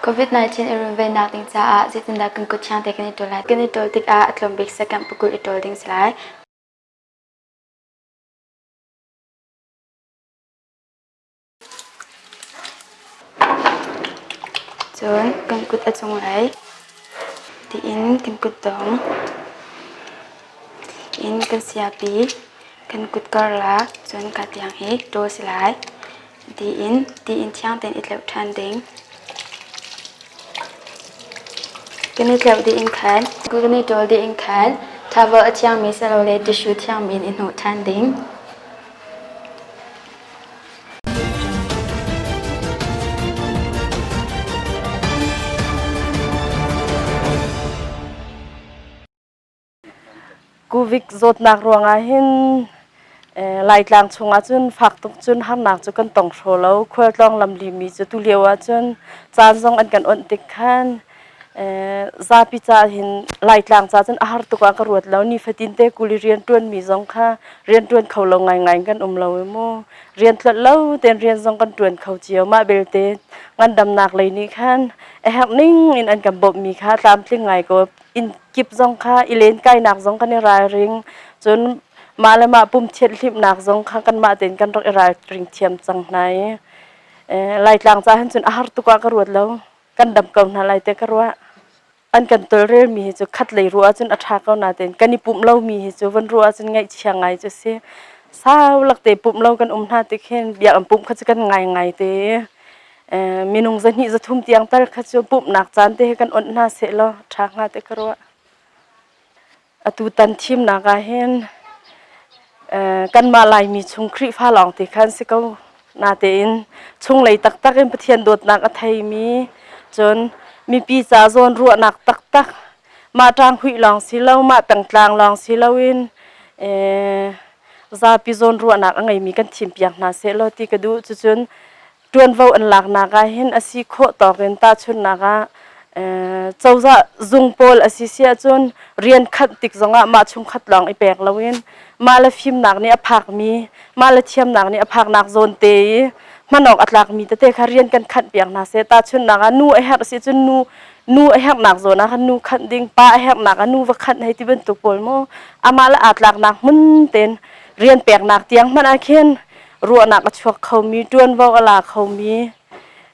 COVID-19 i runvennak ding caah zeitindah kan kut thiang te kan i ṭawl lai? Kan i ṭawl tikah a tlawm bik second pakul i ṭawl ding si lai. Cun kan kut a cunglei tiin kan kutdong in kan siapi kan kut karlak cun ka tiang hi ṭawl si lai. Tiin tiin thiang tein i tleuh ṭhan ding. Kan i tleuh dih in khan kan i ṭawl dih in khan towel a thiangmi silole tissue thiangmi in i hnawh ṭhan ding. Covid zawtnak ruangah hin Laitlang chungah cun fak tuk cun harnak cu kan tong hraw lo. Khualtlawng lamli mi cu tulio ahcun caan zong an kan onh tik khan zapi ca hin Laitlang ca cun a har tuk ah ka ruat lo. Nifatin te kuli rianṭuanmi zong kha rianṭuan kho lo ngaingai in kan um lo i mu. Rian tlolh lo tein rian zong kan ṭuan kho cio. Mah belte ngandamnak lei nih khan a herh ning in an kan bawmhmi kha tlamtling ngai ko. Inn kip zong kha i lenkainak zong kan i ralring. Cun mah le mah pum thianhhlimhnak zong kha kanmah tein kan rak i ralring thiam cang hna i Laitlang ca hin cun a har tuk ah ka ruat lo. Kan dam ko hna lai te ka ruah. An kan tawlrelmi hi cu khat lei ruah ahcun a ṭha ko natein kan i pumh lomi hi cu van ruah ahcun ngaihchia ngai cu si. Sau lak te pumh lo kan um hna tik hin biakinn pumh kha cu kan ngai ngai te. Minung zahnih zathum tiang tal kha cu pumhnak caan te hi kan onh hna sehlaw ṭha hnga te ka ruah. Atutan thimnak ah hin kanmah Laimi chung Khrihfa lawng te khan si ko. Natein chunglei taktak in Pathian dawtnak a theimi cun mipi ca zawn ruahnak taktak mah ṭanghuih lawng si lo mah pengtlang lawng si loin zapi zawn ruahnak a ngeimi kan thimpiak hna sehlaw ti ka duh. Cucun ṭuanvo an laknak ah hin a si khawh tawk in tahchunhnak ah cozah zung pawl a si si ahcun rian khanh tik zongah mah chungkhat lawng i pek loin mah le fimnak nih a phakmi mah le thiamnak nih a phaknak zawn te i hman awk a tlakmi tete kha rian kan khanh piak hna seh. Tahchunhnak ah nu a herh si cun nu nu a herhnak zawn ah khan nu khanh ding, pa a herhnak ah nu va khanh hei ti bantuk pawl mu amah le aa tlaknak hmun tein rian peknak tiang hmanh ah khin ruahnak a chuak khomi, ṭuanvo a la khomi,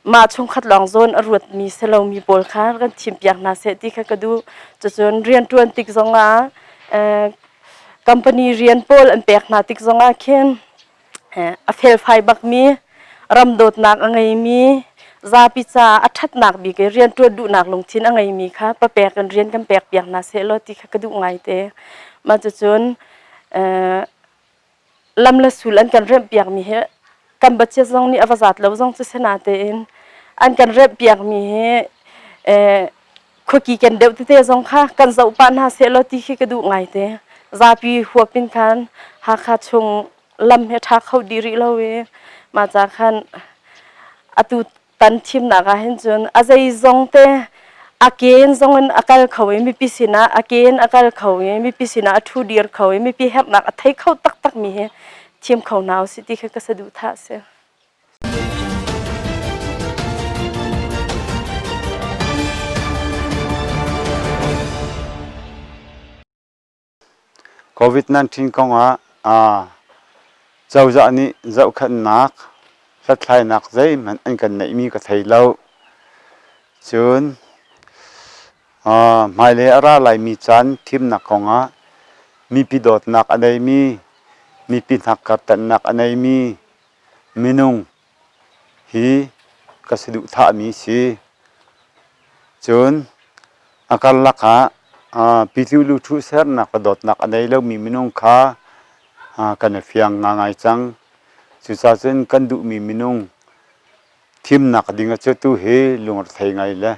mah chungkhat lawng zawn a ruatmi si lomi pawl kha kan thimpiak hna seh ti kha ka duh. Cucun rianṭuan tik zongah company rian pawl an pek hna tik zongah khin a felfai bakmi, ram dawtnak a ngeimi, zapi ca a ṭhatnak bik i rianṭuan duhnak lungthin a ngeimi kha papek in rian kan pek piak hna sehlaw ti kha ka duh ngaite. Mah cucun lam le sul an kan remhpiakmi hi kan budget zong nih a va zat lo zong cu si natein an kan remhpiakmi hi khuaki ken deuh tete zong kha kan zoh pah hna sehlaw ti khi ka duh ngaite. Zapi huap in khan Hakha chung lam hi a ṭha kho dih rih lo i mah ca khan atu tan thimnak ah hin cun a zeizong te a ke in zong in a kal kho i mipi sinah a ke in a kal kho i mipi sinah a ṭhu dir kho i mipi herhnak a thei kho taktak mi hi thim kho hna usih ti kha ka saduhthah a si. COVID-19 kongah cozah nih zohkhenhnak, hlathlainak zeihmanh an kan neihmi ka thei lo. Cun hmailei a ra laimi caan thimnak kongah mipi dawtnak a neimi, mipi hnakkar tanhnak a neimi minung hi ka saduhthahmi si. Cun a karlak ah pitu luthu sernak le dawtnak a nei lomi minung kha kan i fiang ngangai cang. Cucaah cun kan duhmi minung thimnak ding ah cu tu hi lungrethei ngai le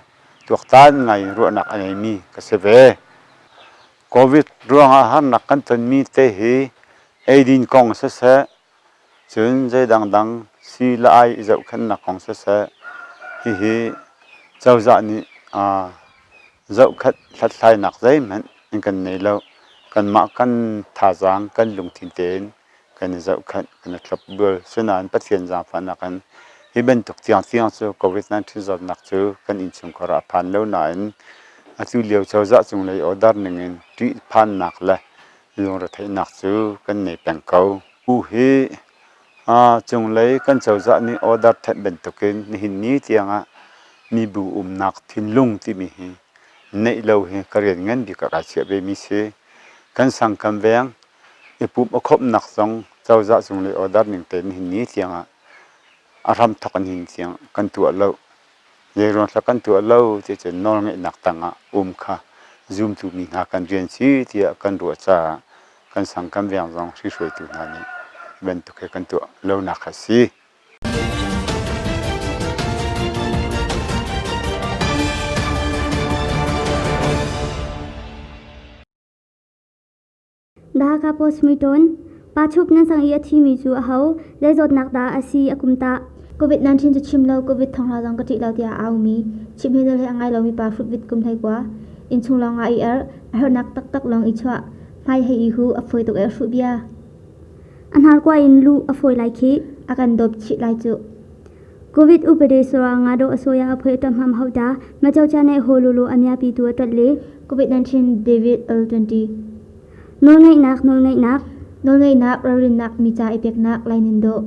tuaktan ngai ruahnak a ngeimi ka si ve. Covid ruangah harnak kan tonmi te hi eidin kong siseh, Cun zei dangdang sii le ai i zohkhenhnak kong siseh, hihi cozah nih zohkhenh hlathlainak zeihmanh an kan nei lo. Kanmah kan thazaang, kan lungthin tein kan i zohkhenh, kan i thlopbul. Sinain Pathian zaangfahnak in Hi bantuk tiangtiang cu COVID-19 zawtnak cu kan innchungkhar ah a phan lo nain atu lio cozah cunglei order ningin ṭihphannak le lungretheihnak cu kan nei peng ko. U hi cunglei kan cozah nih order thanh bantukin nihin ni tiangah mibu umnak thinlung timi hi neih lo hi ka rian ngan bik ah kai chiah vemi si. Kan sang kan veng i pumh a khawmhnak zong cozah cunglei order ning tein nihin ni tiangah a hramthawk in hin tiang kan tuah lo. Zeiruang thla kan tuah lo ti cun nawlngeihnak tangah um kha zumtu mi hna kan rian si tiah kan ruah caah kan sang kan veng zong hrihruaitu hna nih hi bantuk hi kan tuah lonak a si. Dhaka Post Muitawn, Pa Chup nan sang i a thimi cu aho, zei zawtnak dah a si a kum tah? COVID-19 cu chim lo, COVID thonghla zong ka ṭih lo tiah a aumi, chimh he nawl he a ngai lomi pa hrutvit kum 19, innchung lawng ah i erh, a herhnak taktak lawng i chuah, hmai hei i huh, a fawi tuk e a hruh bia. A hnarkua in luh a fawi lai khih. A kan dawp chih lai cuh. Covid upade sura nga do asoya a phoi ṭam ham hauta machocha ne ho lulu a miapi tu a ṭat le COVID-19 David L20 Nawlngeihnak nawlngeihnak Nawlngeihnak ralrinnak mi ca i peknak Lainin dawh.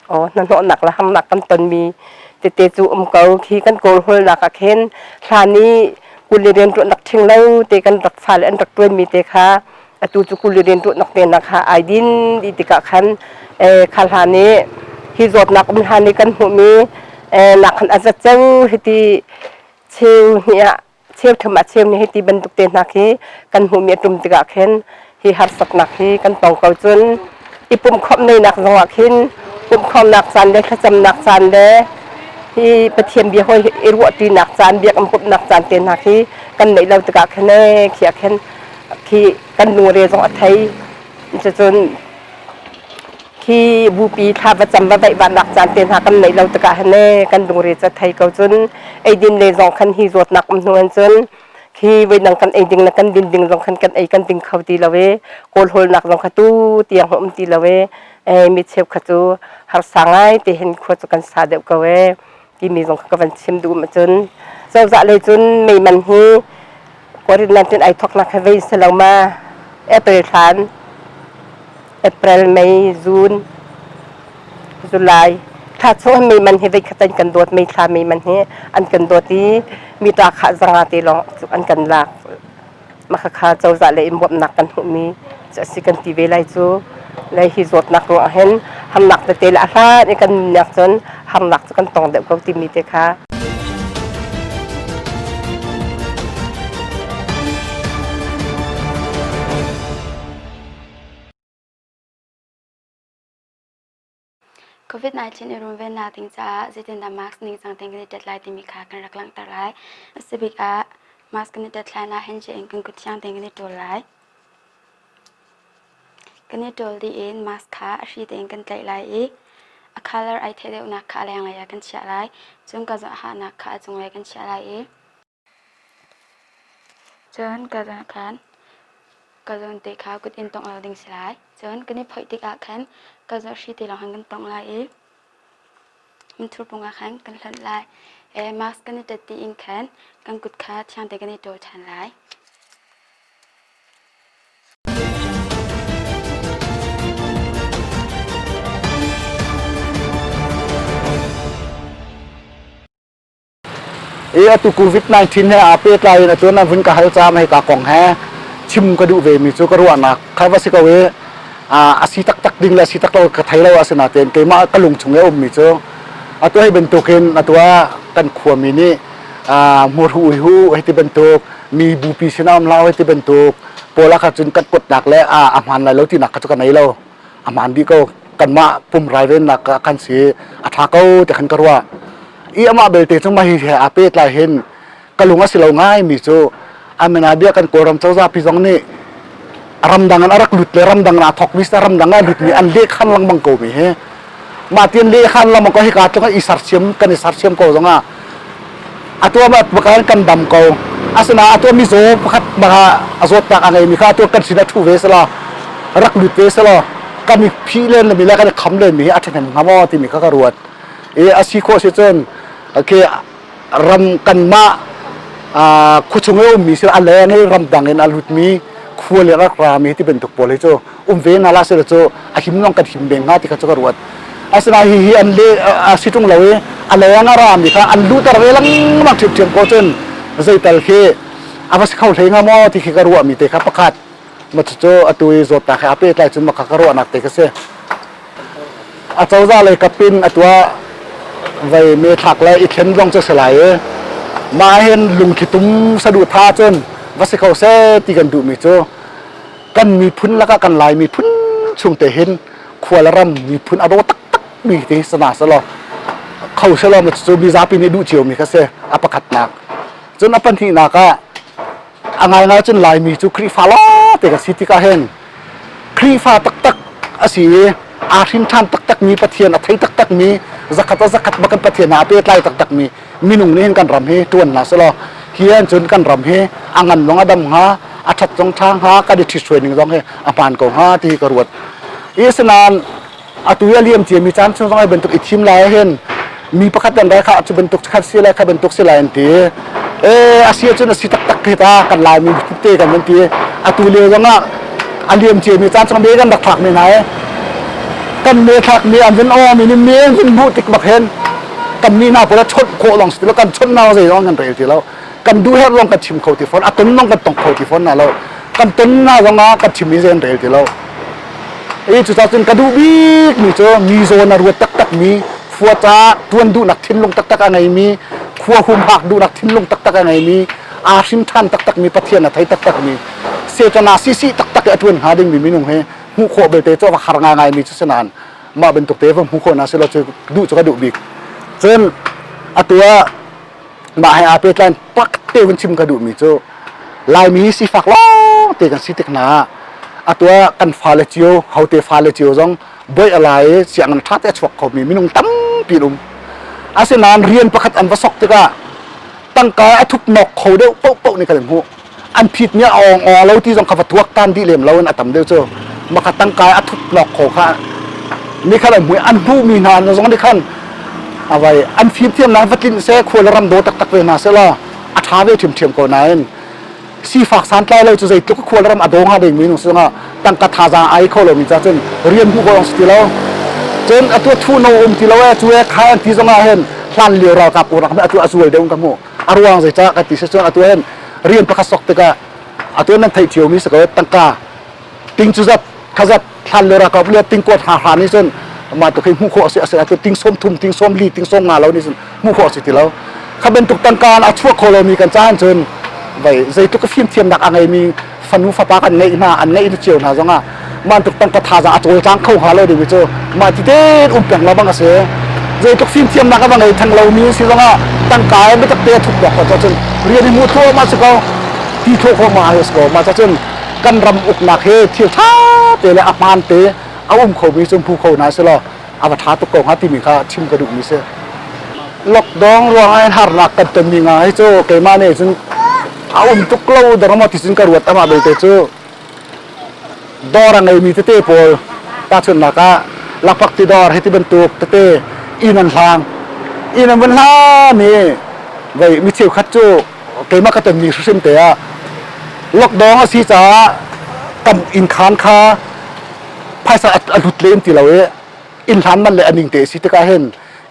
Aw hnahnawhnak le harnak kan tonmi tete cu um ko. Khi kan kawlhawlnak ah khin hlan i kuli rianṭuannak ṭhing lo te kan rak fale an rak ṭuanmi te kha atu cu kuli rianṭuannak te nak kha ai din dih tikah khan kha hlan i hi zawtnak um hlan i kan hmuhmi nak khan a zat ceu hiti cheu hnih ah cheu thum ah cheu nih hiti bantuk te hna khi kan hmuhmi a tum tikah khin hi harsatnak hi kan tong ko. Cun i pumhkhawmh neinak zongah khin pumhkhawmnak caan le thlacamnak caan le hi Pathian bia hawi i ruahṭinak caan, biakam pumhnak caan te hna khi kan neih lo tikah khin ee khi ah khin khi kan lungre zong a thei. Cucun khi bupi thla va cam va vaih vannak caan te hna kan neih lo tikah hin ee kan lungre cu a thei ko. Cun eidin le zong khan hi zawtnak um hnu hin cun khi voidang kan ei ding le kan din ding zong khan kan ei kan ding kho ti lo i kawlhawlnak zong kha tu tiang um ti lo i mi cheukhat cu harsa ngai te hin khua cu kan sa deuh ko e timi zong kha ka van chim duh. Cun cozah lei cun mei man hi COVID-19 ai thoknak kha vei si lo ma, April thlan, April, May, June, July thla chung mei man hi vei khat an kan dawt. May thla mei man hi an kan dawt i mi ta kha zanga te lawng an kan lak. Mah khakha cozah le in bawmhnak kan hmuhmi cu a si kan ti ve lai cu. Le hi zawtnak ruangah hin harnak tete le a hlan i kan nunnak cun harnak cu kan tong deuh ko timi te kha. COVID-19 i runvennak ding caah zeitindah mask ningcang tein kan i ṭet lai timi kha kan rak langhter lai. A si bik ah mask kan i ṭet hlan ah handshake in kan kut thiang tein kan i ṭawl lai. Kan i ṭawl dih in mask kha a hri tein kan tlaih lai i a color ai theih deuhnak kha a lenglei ah kan chiah lai. Cun ka hahnak kha a cunglei kan chiah lai i Cun ka zawn khan ka zawn te kha kut in tawngh lo ding si lai. Cun kan i phoih tikah khan ka zawn hri te lawng khan kan tawngh lai i hmunthur pung ah khan kan hlonh lai. Mask kan i ṭet dih in khan kan kut kha thiang te kan i ṭawl ṭhan lai. I atu COVID-19 he aa pehtlai in atu nan vun ka hal caam hika kong he chim ka duh vemi cu ka ruahnak kha va si ko i a si taktak ding le a si tak lo ka thei lo. Asinain keimah ka lung chung i a ummi cu atu hei bantukin atu ah kan khuami nih hmurhu hu hei ti bantuk, mi bupi sinah um hlah hei ti bantuk pawl ah kha cun kan kuatnak le a hmaan lai lo tinak kha cu ka nei lo. A hmaan dih ko. Kanmah pum ralvennak ah khan si a ṭha ko ti khan ka ruah i amah belte cu mah hi he aa pehtlai hin ka lung a si lo ngai mi cu amena bia kan Kawlram cozah pi zong nih ramdang in a rak lut le ramdang in aa thawk mi ramdang ah lut mi an lehkhan lengmang ko mi hi mah tian lehkhan lengmang ko hika tlung i sarsiam kan i sarsiam ko zong ah atu ah kan dam ko. Asinain atu mizaw pakhat baka a zawtnak a ngeimi kha atu kan sin ah ṭhu ve selaw rak lut ve selaw kan i phih len le mi le kan i kham len mi hi a ṭhahnem hnga maw timi kha ka ruat. I a si khawh si cun okay, ram kanmah khuachung i ummi si a leng i ramdang in a lutmi khual i rak rami ti bantuk pawl hi cu um ve hna la sila cu a him lawng kan him deng hnga ti kha cu ka ruat. Asinain hihi an le a si ṭung lo i a leng a rami kha an luhter ve lengmang ṭhiamṭhiam ko cun zeital khi a va si kho hlei hnga maw ti khi ka ruahmi te kha pakhat. Ma cucu atu i zawtnak he aa pehtlai cun mah kha ka ruahnak te kha si. A cozah lei kap in a tuah vei me thlak le i thlen zong cu si lai i mah hin lungthlitum saduhthah cun va si kho seh ti kan duhmi cu kan miphun lakah kan Lai miphun chung te hin khua le ram miphun a daw taktak mi te hi sana selaw kho selaw cu mizapi nih duh cio mi kha si a pakhatnak. Cun a pahnihnak ah a ngaingai cun Laimi cu Khrihfa lawngte kan si tikah hin Khrihfa taktak a si i aa hrin ṭhan taktakmi Pathian a thei taktakmi zakhat a zakhat bak in Pathian aa pehtlai taktakmi minung nih hin kan ram hi ṭuan hna selaw hi ah cun kan ram hi a ngan zong a dam hnga a ṭhat zong ṭha hnga kan i ṭhithruai ning zong hi a hmaan ko hnga ti hi ka ruat. Asinain atu i a liam ciami caan chung zong ai bantuk i thim lai hin mi pakhat kan rai kha cu bantuk khat si lai kha bantuk si lai an ti e a si ahcun a si taktak khi ta kan lai mi te kan van ti atu lio zong ah a liam ciami caan chung me kan rak thlak mi hna e kan me thlak mi an vun aw mi nih me an vun hmuh tik bak hin kan mi hna pawl a chawnh khawh lawng si ti lo kan chawnh na zei zong kan rel ti lo kan duh herh lawng kan chim kho ti fawn a ton lawng kan tong kho ti fawn na lo kan ton na zong ah kan chim mi zei an rel ti lo I cucacun ka duh bikmi cu mi zawn a ruat taktakmi, khua ca ṭuan duhnak thinlung taktak a ngeimi, khua humhak duhnak thinlung taktak a ngeimi, aa hrim ṭhan taktakmi, Pathian a thei taktakmi, Satan aa sisih taktak i a ṭuan hnga dingmi minung hi hmuh khawh belte cu a va har ngaingaimi cu si nain mah bantuk te va hmuh khawh hna selaw cu duh cu ka duh bik. Cun atu ah mah he aa pehtlai pak te vun chim ka duhmi cu Laimi hi sifak lawng te kan si tik hna ah atu ah kan fale cio hote fale cio zong boih a lai i sianginn ṭha te a chuak khomi minung tampi an um. Asinain rian pakhat an va sok tikah tangka a thupnawk kho deuh paohpaoh nih kan hmuh. An phit mi a awng awng lo ti zong kha va tuak tan dih lem lo in a tam deuh cu maka tangka a thup nok kho kha ni khan an hmui an hmuh mi hna zong nih khan avai an fimthiamnak va tlinh se khual ram daw taktak ve hna se law a ṭha ve ṭhiamṭhiam ko nain sifak santlai lo cu zeitluk khual ram a daw hnga ding mi nung singa tangka thazaang ai kho lo mi ca cun rian hmuh ko si ti lo cun atu thu no um ti lo e cu e khai an ti zong ah hin hlan lio ralkap urak atu a zual deuh ka hmuh a ruang zeicah ka ti si cun atu hin rian pakhat sok tikah atu nan theih cio mi si ko tangka ting cu zat khazat thlan le rakap le ting kuat ha ha ni cun mah tu khi hmuh khawh a si a si atu ting som thum ting som li ting som nga lo ni cun hmuh khawh a si ti lo kha bantuk tangka a chuak kho lomi kan caan cun vai zeitluk fimthiamnak a ngeimi fanu fapa kan ngeih hna an ngeih cio hna zongah mah tuk tangka thazaang a cawlcang kho hnga lo ding cu mah ti tein um peng lo bang a si zeitluk fimthiamnak a va ngei theng lomi si zongah tangka in biatak te a thup bak ko cun rian i hmuh thluahmah si ko ti thluah khawh ma si ko mah cun kan ram uknak hi thil ṭha te le a hmaan te a um khomi cu hmu kho hna selaw a va ṭha tuk ko hnga timi kha chim ka duhmi si. Lockdown ruangah hin harnak kan tonmi nga hi cu keimah nih cun a um tuk lo dawr maw ti cun ka ruat amah belte cu dawr a ngeimi tete pawl tahchunhnak ah lakphak ti dawr hiti bantuk tete inn an hlang inn an vun hlan i vei mi cheukhat cu keimah ka tonmi hrimhrim te ah lockdown a si caah kan inn khaan kha phaisa a lut lem ti lo i inn hlan man le a ning te si tikah hin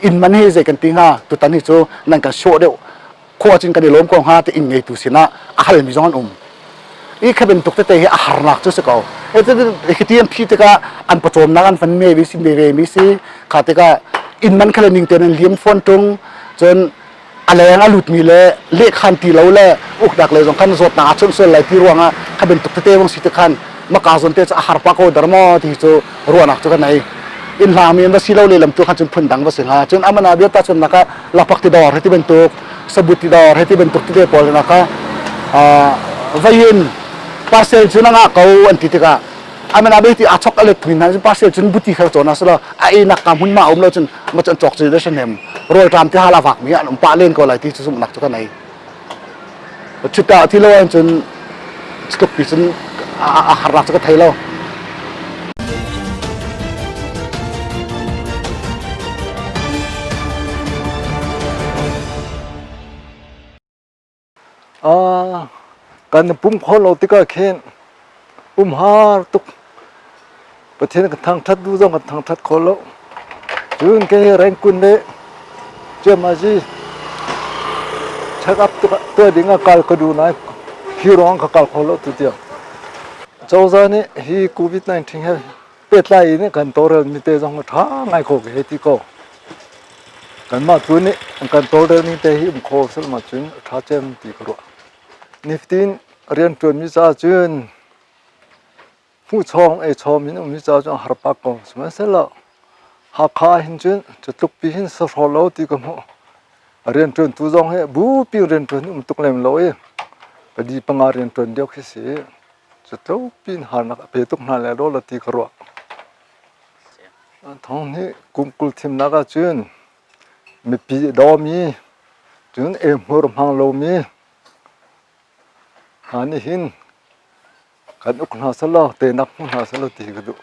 inn man hi zei kan ti hnga tutan hi cu nan kan sawh deuh khua cun kan i lawm ko hnga ti inn ngeitu sinah a halmi zong an um i kha bantuk tete hi a harnak cu si ko hiti an phi tikah an pawcawmnak an van me si ve mi si kha tikah inn man kha le ning tein an liam fawn tung cun a leng a lutmi le lehkhan ti lo le uknak lei zong khan zawtnak a chawnh sual lai ti ruangah kha bantuk tete vong si te khan maka zawn te cu a har pa ko dar maw ti cu ruahnak cu ka nei inn hlang mi an va si lo le lam tu khan cun phun dang va si hnga cun amana bia ta cun naka lapak ti dawr heti bantuk sabut ti dawr heti bantuk tete pawl naka vayin parcel cu na ngah ko an ti tikah amana be ti a chok a let min hna parcel cun buti kha chona selo a e nak ka hmun ma um lo cun ma cun chok chi de shan hem rawl tram ti hala vak mi an um pa len ko lai ti chu sum nak chu ka nei. Ṭhit ti lo ahcun tluk pi cun a harnak cu ka thei lo. Kan pum kho lo tikah khin umhar tuk. Pathian kan thangṭhat duh zong kan thangṭhat kho lo. Cun kei Rengkun le Ciamazi check up tuah ding ah kal ka duh nain hi ruang ka kal kho lo tu tiang. Cozah nih hi COVID-19 he pehtlai in kan tawlrel mi te zong a ṭha ngai ko ka hei ti ko. Kanmah tu nih an kan tawlrel ning te hi um kho sel ma cun a ṭha cem ti ka ruah. Nifatin rianṭuanmi caah cun hmuhchawng eichawm in ummi caah cun a har pah ko. Sihmanhsehlaw Hakha hin cun cu pi hin sahraw lo ti ka hmuh. Rianṭuantu zong hi bupi rianṭuan um tuk lem lo i pali panga rianṭuan deuh khi si. Cu tluk piin harnak a pe tuk hna le lo ti ka ruah. Thong hi kum 20 thimnak ahcun mipi a dawmi cun eihmur hmang lomi hna nih hin kan uk hna selaw tenak hmu hna selaw ti ka duh.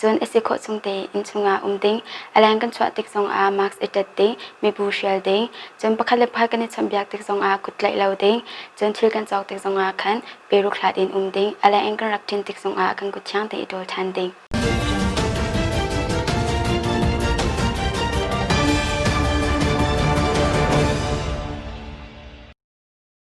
Cun a si khawh chung tein inn chungah um ding, a leng kan chuah tik zongah mask i ṭet ding, mibu hrial ding, cun pakhat le pakhat kan i chawnhbiak tik zongah kut tlaih lo ding, cun thil kan cawk tik zongah khan peruk hlat in um ding, a leng in kan rak ṭin tik zongah kan kut thiang tein i ṭawl ṭhan ding.